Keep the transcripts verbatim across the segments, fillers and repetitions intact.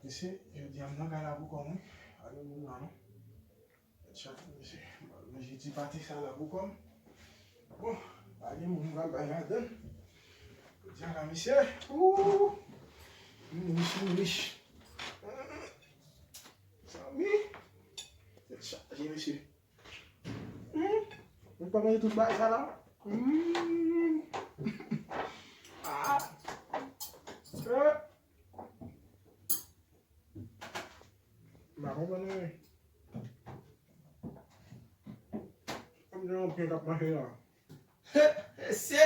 Mesye, jodi a m nan kay la pou kò m wi. Pa gen moun la non. Tèt chaje mesye. M al manje ti pate sa la pou kò m. Bon, pa gen moun m pral bay ladan l. Jodi a la mesye. Ooh! M rich, m rich. Mezanmi. Tèt chaje mesye. Hmm. Ou pa manje tout bagay sa la? Hmm. Ah. Eh. M pa konprann non. Kòm gen yon pye k ap mache la. Mesye,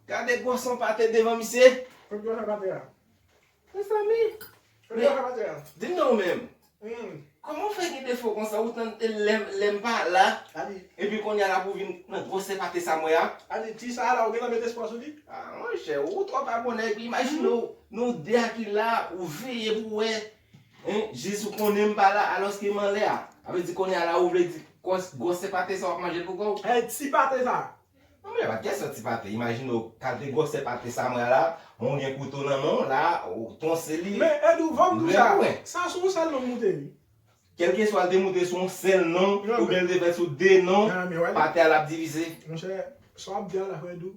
gade gwosè pate devan misye. Kòm gen yon pate la. Mezanmi. Kòm gen yon pate la. Di m non ou menm. Hmm. Kòman w fè gen defo konsa? Ou tann lè m, lè m pa la. Epi kounye a la pou vin nan gwosè pate sa m wè a. Adi, ti sa la, ou gentan mete espwa sou li? Ah, monchè, ou twò pa bonè, epi imajine w, nou de a ki la, ou veye pou wè, hein, jis ou konnen m pa la, alòske m anlè a. Sa vle di kounye a la, ou vle di gwòs, gwosè pate sa w ap manje l pou kò w? Hey, ti pate sa! Non, men pa t kesyon ti pate. Imajine w, kalte gwosè pate sa m wè a la, men w gen kouto nan men w, la, ou tonse li. Men, Edou, van m di w sa, sa sou yon sèl nonm moute, wi. Kèlkeswa l te moute sou yon sèl non, oubyen l te fèt sou de non, pate a l ap divize. Monchè, sa w ap di a la, frè Edou,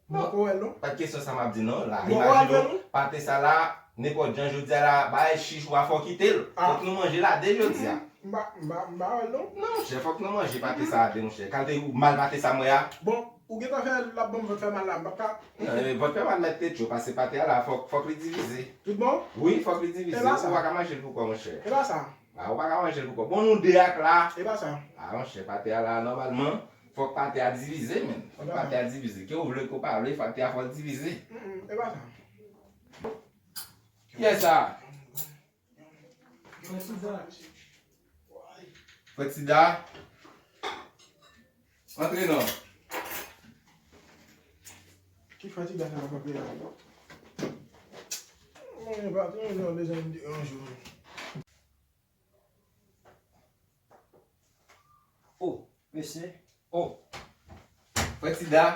m poko wè l non. Pa t kesyon sa m ap di non. La, imajine w, pate sa la, nenpòt jan jodi a la, bagay chich ou a fò w kite l. Fòk nou manje l a de jodi a. M pa, m pa, m pa wè l non. Non, monchè, fòk nou manje pate sa a de, monchè. Kalte mal pate sa m wè a. Bon, ou gentan fè l ap ban m vant fè mal la, m p ap ka. Non, vant fè mal mèt tete cho, paske pate a la, fòk, fòk li divize. Tout bon? Wi, fòk li divize. Ou pa ka manje l pou kò, monchè. E pa sa. Ah, ou pa ka manje l pou kò. Bon, nou de ak la. E pa sa. Ah, monchè, pate a la, nòmalman, fòk pate a divize, menm. Fòk pate a divize. Ke ou vle, ke ou pa vle, pate a fò l divize. Mm, mm, e pa sa. Kiyès sa? Frè Tida. Antre non. Ki Frè Tida sa k ap antre la? Mwen pa tande, mwen bezwen deranje w. Oh, mesye. Oh. Frè Tida.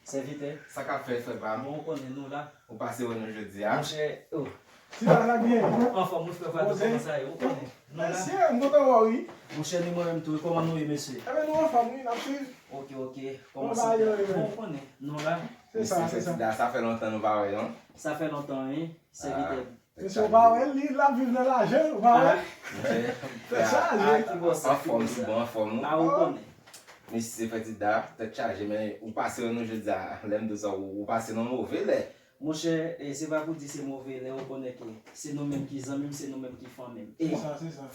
Sèvitè. Sa k ap fèt, frè pa m? Bon, ou konnen nou la. Ou pase wè nou jodi a? Monchè, oh. Tida, sa byen? Anfòm, wi, frè Fadou, kòman sa ye? Ou konnen nou la. Mesye, m kontan wè w, wi. Monchè, ni mwen menm tou, kòman nou ye, mesye? Enben, nou anfòm, wi, n ap swiv. Ok, ok. Kòman sa ye? Bon, ou konnen nou la. Se sa, se sa. Mesye, frè Tida, sa fè lontan nou pa wè, non? Sa fè lontan, wi, sèvitè. Mesye, ou pa wè l, li, l ap viv nan lajan, ou pa wè? Tèt chaje. Anfòm, sou bon, anfòm, wi. Ah, ou konnen. Mesye, frè Tida, tèt chaje, men ou pase wè nou jodi a, lè m di w sa, ou, ou pase nan move lè. Monchè, e, se pa pou di se move lè, ou konnen ke se nou menm ki zanmi m, se nou menm ki fanmi m. E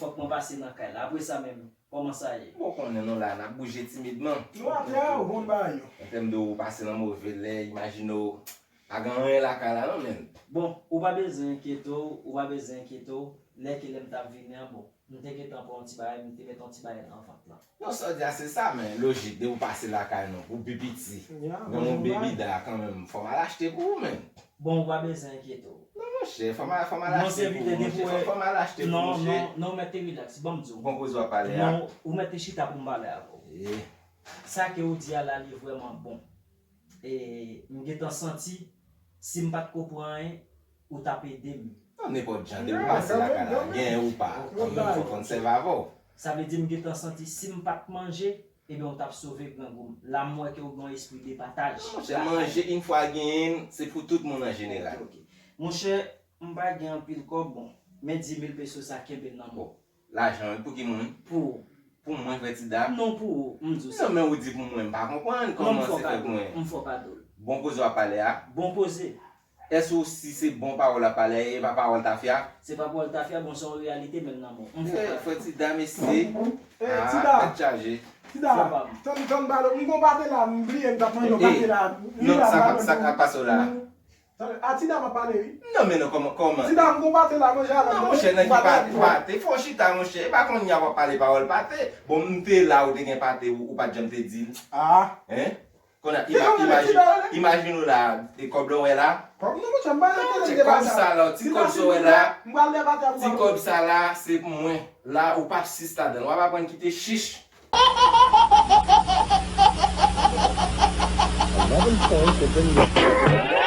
fòk mwen pase nan kay la. Apre sa menm, kòman sa ye? Bon, ou konnen nou la, n ap bouje timidman. Nou atè a, ou konn bagay yo. An tèm de ou pase nan move lè, imajine w, pa gen anyen lakay la non, menn. Bon, ou pa bezwen enkyete w, ou pa bezwen enkyete w, lè ke lè m t ap vini an, bon, m te gentan pran yon ti bagay, m te met yon ti bagay nan vant lan. Non, sa w di a se sa, men lojik, depi w pase lakay nou, ou pi piti. Gen yon bebida kanmenm, fò m al achte pou ou, menn. Bon, ou pa bezwen enkyete w. Non, monchè, fò m al, fò m al achte pou ou, monchè. Fò, fò m al achte pou ou, monchè. Non, non, non, ou mèt te rilaks, ban m di w. Bon koze w ap pale a. Non, ou mèt te chita pou m pale avè w. Sa ke ou di a la, li vrèman bon. E m gentan santi, si m pa t ko pran anyen, ou t ap ede m. Non, nenpòt jan, depi w pase lakay la, genyen ou pa, kanmenm, fòk konn sèvi avè w. Sa vle di m gentan santi, si m pa t manje, ebyen, ou t ap sove grangou m. La, m wè ke ou gen yon espri de pataj. Monchè, manje, yon fwa genyen l, se pou tout moun an jeneral. Ok, ok. Monchè, m pa gen anpil kòb, bon, men di mil peso sa, kenbe l nan men w. Lajan wi, pou ki moun? Pou ou. Pou mwen, frè Tida? Non, pou ou, m di w sa. Non, men ou di pou mwen, m pa konprann kòman se fè pou mwen. M fè w kado l. Bon koze w ap pale a? Bon koze. Èske ou si se bon pawòl l ap pale a, e pa pawòl tafya? Se pa pawòl tafya, bon, se yon reyalite menm nan men w. M fè w kado l. Frè Tida, mesye. Ah, tèt chaje. Tida, tann, tann pale, m gon pate la, m bliye m t ap manje yon pate la. Non, sa k ap, sa k ap pase w la? Tande, a Tida m ap pale, wi. Non, men non, kòman, kòman? Tida, m gon pate la, manje avè m. Non, monchè, nan ki pate, pate? Fò w chita, monchè. E pa kounye a w ap pale pawòl pate. Bon, m te la, ou te gen pate, ou, ou pa t janm te di l. Ah. Hein? Kounye a, ima-, imajine, imajine w la, e kòb la w wè la? Kòb non, monchè, m pa nan tande de pate. Ti kòb sa la, ti kòb sa w wè la, ti kòb sa la, se pou mwen. La, ou p ap sis ladan l. W ap aprann kite chich. Another point has been